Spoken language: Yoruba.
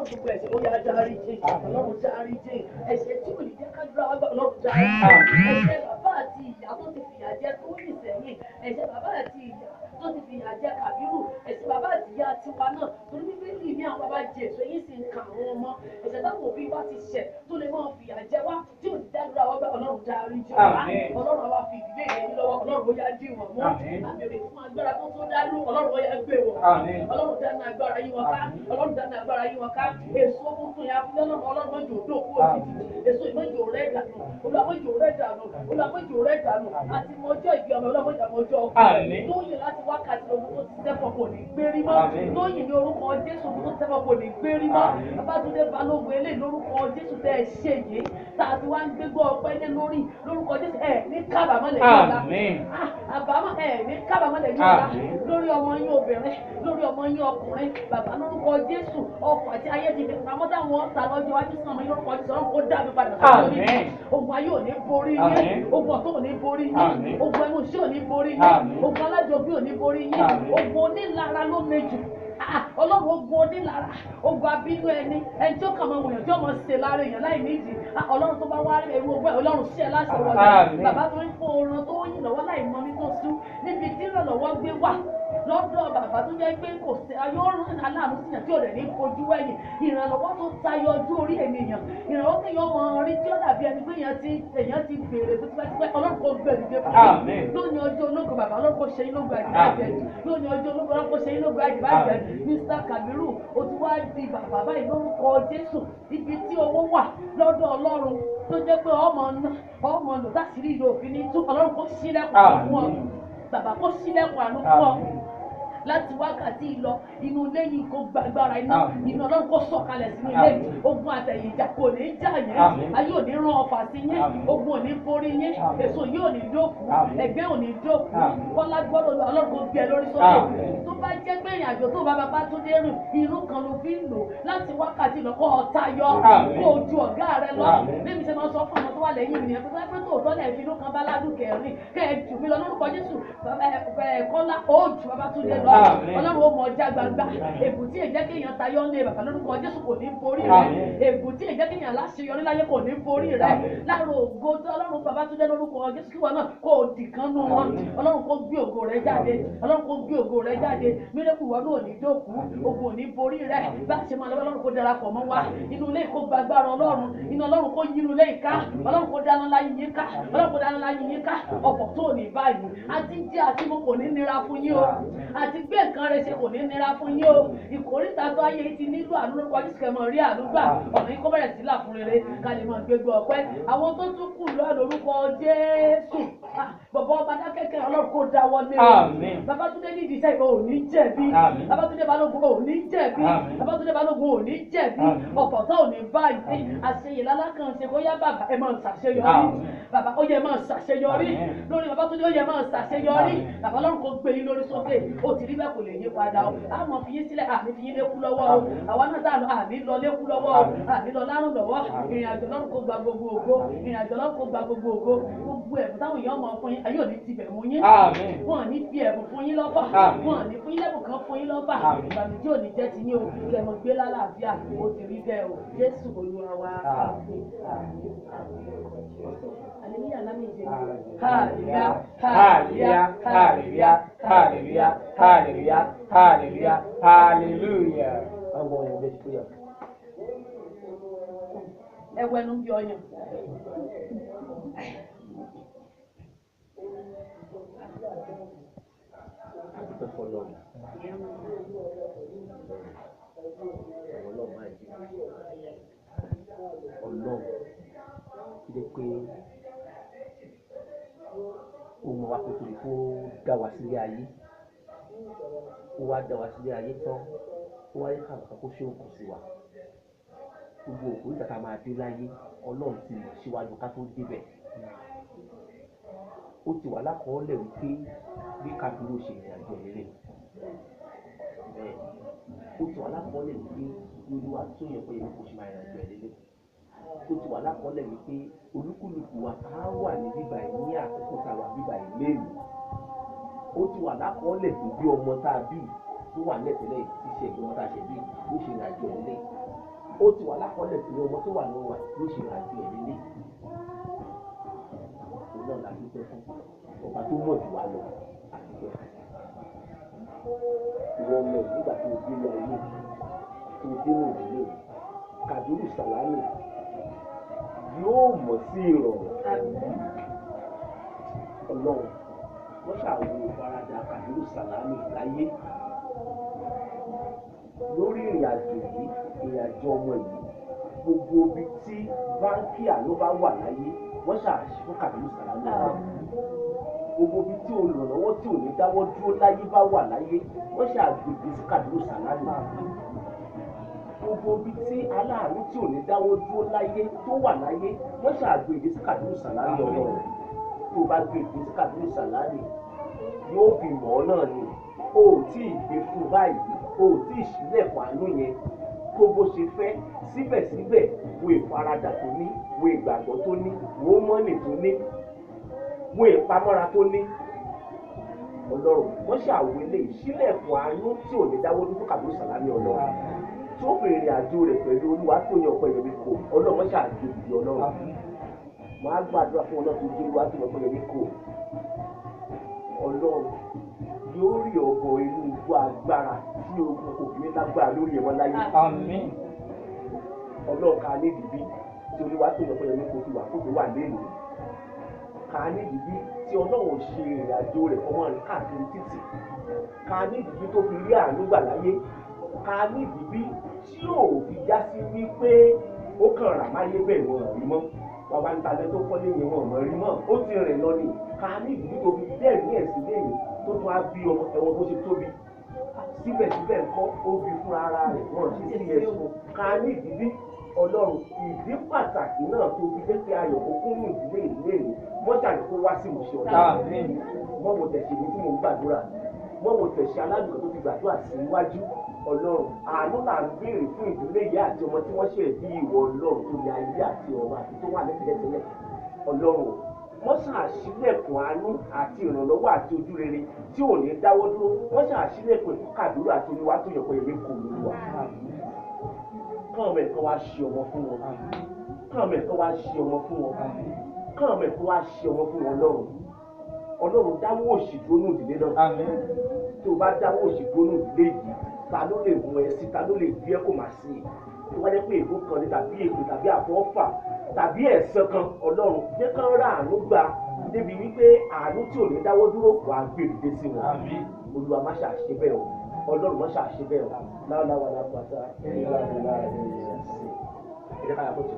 Ọlọ́run gbogbo ẹ̀ṣẹ̀ ó yá dáríjì. Ọlọ́run dáríjì. Ẹ̀ṣẹ̀ tí ò ní jẹ́ ká dúró wá gbà, Ọlọ́run dáríjì. Ẹ̀ṣẹ̀ bàbá àti ìyá tó ti fìyà jẹ tó ní sẹ́yìn. Ẹ̀ṣẹ̀ bàbá àti ìyá tó ti fìyà jẹ Kàbírù. Ẹ̀ṣẹ̀ bàbá àti ìyá tiwa náà. Torí Bíbélì ní àwọn bàbá jẹ èso yín sì ń kan àwọn ọmọ. Ẹ̀ṣẹ̀ táwọn òbí wa ti ṣẹ̀ tó lè máa fìyà jẹ wá tí ò ní dádúrà wá gbà, Ọlọ́run dáríjì wá. Ọlọ́run àwa fi ìdílé yẹn lọ́wọ́. Ọlọ́run ó yá dì wọ́n mú. Àbèrè fún agbára tó tó dá lú. Ọlọ́run ó yá gbé wọ̀. Ọlọ́run dáná agbára yín wọn ká. Ọlọ́run dáná agbára yín wọn ká. Èso tuntun yà fún Ọlọ́run. Ọlọ́run mọ́jọ òdò kú òjijì. Èso ìmọ̀jọ rẹ̀ dànù. Olùwàmọ̀jọ rẹ̀ dànù. Olùwàmọ̀jọ rẹ̀ dànù. Àti mọ́jọ́ ìbí ọmọ ọlọ́mọdé àmọ́jọ́ ọkùnrin. Tóyìn láti wákàtí ogun tó ti sẹ́fọ̀ kò ní gbérí mọ́. Tóyìn ní orúkọ Jésù ogun tó ti sẹ́fọ̀ kò ní gbérí mọ́. Babátúndé Balógun eléyìí lórúkọ Jésù tẹ́ ẹ ṣe yìí. Tá a ti wá ń gbégbó ọpẹ́ lé lórí lórúkọ Jésù ẹ̀ ní kábàámọ̀ lẹ́yìn ọ̀la. Àbámọ̀ ẹ̀ ní kábàámọ̀ lẹ́yìn ọ̀la. Lórí ọmọ yín obìnrin, lórí ọmọ yín ọkùnrin, bàbá lórúkọ Jésù ọkọ̀ àti ayé ti fi pamọ́ táwọn ọ̀tá lọ́jọ́ iwájú sàn mọ́ lórúkọ Jésù ọ̀run kó dàbí padà sórí. Ogun ayé ò ní borí yín, ogun ọ̀tọ̀ ò ní borí yín, ogun ẹnu iṣẹ́ ò ní borí yín, ogun alájọbí ò ní borí yín, ogun onílara ló méjì. Ọlọ́run ogun onílara, ogun abínú ẹni, ẹni tí ó kàn máa wòyàn tí ó máa ṣe lára èèyàn láì nídìí. Ọlọ́run tó bá wá rí ewu ogun ẹ̀, Ọlọ́run ṣe é láṣẹ wọlé. Bàbá tó ń fún oorun tó yìn lọ́wọ́ láì mọ ní tó sú níbi tí ìrànlọ́wọ́ gbé wà lọ́dọ̀ bàbá tó jẹ́ pé kò sí ayọ́rùn aláàánú síyàn tí ò rẹ̀ ní fojú ẹ̀yìn. Ìrànlọ́wọ́ tó tayọ ojú orí ènìyàn, ìrànlọ́wọ́ tí èèyàn mọ̀ rí tí ó dàbí ẹni pé èèyàn ti béèrè fún tipẹ́tipẹ́. Ọlọ́run kò gbẹ̀rù dé fún mi. Lónìí ọjọ́ ológo bàbá, Ọlọ́run kò ṣe yín lógo àdìbàjẹ́. Lónìí ọjọ́ ológo, Ọlọ́run kò ṣe yín lógo àdìbàjẹ́. Mr. Kabiru, o ti wá di bàbá báyìí lórúkọ Jésù. Ibi tí owó wà lọ́dọ̀ Ọlọ́run tó jẹ́ pé ọmọ náà ọmọ lò láti rí ìlú òfin ní tú. Ọlọ́run kò ṣílẹ̀kùn fún ọ. Bàbá kò ṣílẹ̀kùn àánú fún ọ. Láti wákàtí lọ inú ilé yìí kó gbàgbára iná, iná Ọlọ́run kó sọ̀kalẹ̀ sínú ilé. Ogun àtẹ̀yìnjà kò ní jà yín, ayé ò ní rán ọfà sí yín, ogun ò ní borí yín, èso yìí ò ní dókun, ẹgbẹ́ ò ní dókun. Kọ́lá gbọ́dọ̀ Ọlọ́run kó gbé ẹ lórí sókè. Tó bá jẹ́ pé ìrìn àjò tó bá Babátúndé rìn, irú kan ló fi ń lò láti wákàtí lọ kó ọ̀tá yọ, kó o ju ọ̀gá rẹ lọ. Bẹ́ẹ̀ni ṣe máa sọ fún ọmọ tó wà lẹ́yìn mi nìyẹn, pé tòótọ́ lẹ̀ fi inú kan bá ládùúkẹ́ rìn, kẹ́ ẹ jù mí lọ lórúkọ Jésù. Kọ́lá ó ju Babátúndé lọ. Ọlọ́run ó mọ ọjà gbangba. Ègún tí èjẹ́ kéèyàn tayọ ní bàbá lórúkọ Jésù kò ní borí rẹ. Ègún tí èjẹ́ kéèyàn láṣeyọrí láyé kò ní borí rẹ. Láàrọ̀ ògo tí Ọlọ́run Babátúndé lórúkọ Jésù kí wọn náà kó o dì kan nú wọn. Ọlọ́run kó gbé ògo rẹ jáde. Ọlọ́run kó gbé ògo rẹ jáde. Mírẹ́kù wọn náà ò ní dókú. Ogun ò ní borí rẹ. Bá a ṣe máa lọ Ọlọ́run kó darapọ̀ mọ́ wa. Inú ilé kó gbàgbára Ọlọ́run. Inú Ọlọ́run kó yí inú ilé ìka. Ọlọ́run kó dáná láyé yín ká. Ọlọ́run kó dáná láyé yín ká. Ọ̀pọ̀ tó ò ní báyìí. Àti jẹ́ àti mo kò ní nira fún yín o. Àti gbé nǹkan rẹ̀ ṣe kò ní nira fún yín o. Ìkórìtà tó ayé ti nílò àánú lórúkọ Jésù kẹ́ mọ́ rí àánú gbà. Ọ̀nà yìí kó bẹ̀rẹ̀ sí là fún rere ká lè máa gbégbé ọpẹ́. Àwọn tó tún kù lọ lórúkọ Jésù. Bọ̀bọ̀ ọba dákẹ́kẹ́ Ọlọ́run kó dáwọ́ lé o. Babátúndé ní ìdíṣẹ́ ìbọn ò ní jẹ̀bi. Babátúndé Balógun ò ní jẹ̀bi. Babátúndé Balógun ò ní jẹ̀bi. Ọ̀pọ̀ tó ò ní báyìí. Àṣeyè lálákàn ṣe kó yá bàbá ẹ máa ṣàṣeyọrí. Bàbá ó yẹ máa ṣàṣeyọrí. Lórí Babátúndé ó yẹ máa ṣàṣeyọrí. Bàbá Ọlọ́run kó gbé yín lórí sókè. Ó ti rí bẹ́ẹ̀ kò lè yí padà o. A mọ̀ fi yín sílẹ̀ àmì fi yín lékú lọ́wọ́ o. Àwa náà tá àmì lọ lékú lọ́wọ́ o. Àmì lọ lárùn lọ́wọ́. Ìrìn àjò Ọlọ́run kó gba gbogbo ògo. Ìrìn àjò Ọlọ́run kó gba gbogbo ògo. Gbogbo ẹ̀bùn táwọn èèyàn mọ̀ fún yín, ayé ò ní tibẹ̀ mú yín. Wọ́n ò ní fi ẹ̀bùn fún yín lọ́fà. Wọ́n ò ní fún yín lẹ́bùn kan fún yín lọ́fà. Ìbànújẹ́ ò ní jẹ́ ti yín o. Kẹ̀mọ̀ gbé lálàáfíà. Ó ti rí bẹ́ẹ̀ o. Jésù Olúwa wa. Hallelujah lámìjẹ. Hallelujah, hallelujah, hallelujah, hallelujah, hallelujah, hallelujah, hallelujah. Ẹ wẹnu bí ọyàn. Ọlọ́run jẹ́ pé ó mọ wa kó tóbi kó dá wa sílé ayé. Ó wá dá wa sílé ayé tán, ó wá yẹ káwọn kan kó ṣe òkú sí wa. Gbogbo òkú nígbà tá a máa dé láyé, Ọlọ́run ti mọ̀ síwájú ká tó débẹ̀. Ó ti wà lákọọ́lẹ̀ wípé bí Kábírù ṣe ìrìn àjò rere. Bẹ́ẹ̀ ó ti wà lákọọ́lẹ̀ wípé Olúwa tó yẹ pé kò ṣe máa ìrìn àjò rere. Ó ti wà lákọọ́lẹ̀ wípé olúkúlùkù wa á wà ní bíbá yìí ní àkókò tá a wà bíbá yìí léèrè. Ó ti wà lákọọ́lẹ̀ pé bí ọmọ tá a bí tó wà lẹ́tẹ̀lẹ́ tí ṣe ẹ̀gbọ́n tá a ṣe bí ló ṣe ìrìn àjò rere. Ó ti wà lákọọ́lẹ̀ pé ọmọ tó wà lọ́wọ́ wa ló ṣe ìrìnàjò ẹ̀ lélẹ̀. Òun náà la dúpẹ́ fún ọba tó mọ̀ jù wá lọ àdúpẹ́ fún. Ìwọ ọmọ ẹ̀ nígbà tó o délé ayé tó o dénú ìdílé Kàbírù Sàlámì yóò mọ̀ sí ìrọ̀rùn. Ọlọ́run wọ́n ṣàwo ìfaradà Kàbírù Sàlámì láyé lórí ìrìn àjò yìí, ìrìn àjò ọmọ yìí, gbogbo ibi tí báńkì àlọ́ bá wà láyé wọ́n ṣàṣì fún Kàbírù Sàlámì náà. Gbogbo ibi tí olùrànlọ́wọ́ tí ò ní dáwọ́ dúró láyé bá wà láyé wọ́n ṣàgbègbè sí Kàbírù Sàlámì. Gbogbo ibi tí aláàánú tí ò ní dáwọ́ dúró láyé tó wà láyé wọ́n ṣàgbègbè sí Kàbírù Sàlámì. Ọlọ́run tó bá gbègbè sí Kàbírù Sàlámì yóò fi mọ̀ ọ́ náà ni. O ò tí ì gbé fún báyìí, o ò tí ì ṣílẹ̀kùn àánú yẹn tó bó ṣe fẹ́. Síbẹ̀síbẹ̀ wo ìfaradà tó ní, wo ìgbàgbọ́ tó ní, wo mọ́nì tó ní, wo ìpamọ́ra tó ní. Ọlọ́run wọ́n ṣàwọlé ìṣílẹ̀kùn àánú tí ò ní dáwọ́ dúró Kàbírù Sàlámì. Ọlọ́run tó bèrè àjò rẹ̀ pẹ̀lú Olúwa tó yan ọ̀pọ̀ ìyẹ̀mí kò. Ọlọ́run wọ́n ṣàjòjì. Ọlọ́run máa gbàdúrà fún Ọlọ́run tó jẹ́ Olúwa tó yan ọ̀pọ̀ ìyẹ̀mí kò. Ọlọ́run yóò rí ọ̀bọ inú igbó agbára tí ogun kò fi ní lágbára lórí ẹ̀wọ̀n láyé. Àmín. Ọlọ́run ká nídìí bí tí Olúwa tó yan ọ̀pọ̀ ìyẹ̀mí kò fi wà kó tó wà lẹ́nu. Ká nídìí bí tí Ọlọ́run ṣe ìrìn àjò rẹ̀ fọmọ rẹ̀ káàkiri títì. Ká nídìí bí tó fi rí àánú gbà láyé. Ká nídìí bí tí ò fi já sí wípé ó kàn rà máyé bẹ́ẹ̀ wọ́n rí mọ́. Bàbá ń talẹ́ tó kọ́lé yẹn wọ́n mọ̀ rí mọ́. Ó ti rìn lọ ni. Ká nídìí bí tó fi bẹ́ẹ̀ ní ẹ̀sìn lẹ́yìn tó tún á bí ọmọ ẹ̀wọ̀n bó ṣe tóbi. Síbẹ̀síbẹ̀ ńkọ́ ó bí fúnra ara rẹ̀ wọ́n sì sí ẹ̀sùn. Ká nídìí bí Ọlọ́run ìdí pàtàkì náà tó fi jẹ́ pé ayọ̀ kó kúnnù ìdílé ìdílé mi mọ́ṣáàlì kó wá sí ìmúṣẹ Ọlọ́run. Mọ́ mo tẹ̀sí mi tí mò ń gbàdúrà, mọ́ mo tẹ̀sí aládùúgbò tó ti gbàdúrà sí iwájú. Ọlọ́run àánú là ń béèrè fún ìdílé ìyá àti ọmọ tí wọ́n ṣe bí ìwọ Ọlọ́run tó ní ayé àti ọmọ àti tó wà lẹ́tẹ̀lẹ́tẹ̀lẹ̀. Ọlọ́run wọ́n ṣàṣílẹ̀kùn àánú àti ìrànlọ́wọ́ àti ojú rere tí ò ní dáwọ́ dúró. Wọ́n ṣàṣílẹ̀kùn Kàbírù àti Olúwa tó yàn pé èmi kò lóluwà. Káwọn ọmọ ẹ̀kọ́ wá ṣe ọmọ fún wọn. Káwọn ọmọ ẹ̀kọ́ wá ṣe ọmọ fún wọn. Káwọn ọmọ ẹ̀kọ́ wá ṣe ọmọ fún wọn. Ọlọ́run Ọlọ́run dáwọ́ òṣì dúró nù ìdílé náà. Tó o bá dáwọ́ òṣì dúró nù ìdílé yìí, ta ló lè mú ẹ sí, ta ló lè bí ẹ kò má sí i? Tó bá jẹ́ pé ègún kan ní tàbí èpè tàbí àfọwọ́fà tàbí ẹ̀san kan, Ọlọ́run jẹ́ kán rà àánú gbà débi wípé àánú tí ò ní dáwọ́ dúró wà á gbé ìdílé sí wọn. Olúwa má ṣàṣe bẹ́ẹ̀ o. Ọlọ́run má ṣàṣe bẹ́ẹ̀ o. Láwàláwà lápáta. Ẹ jẹ́ ká yà bọ́tù.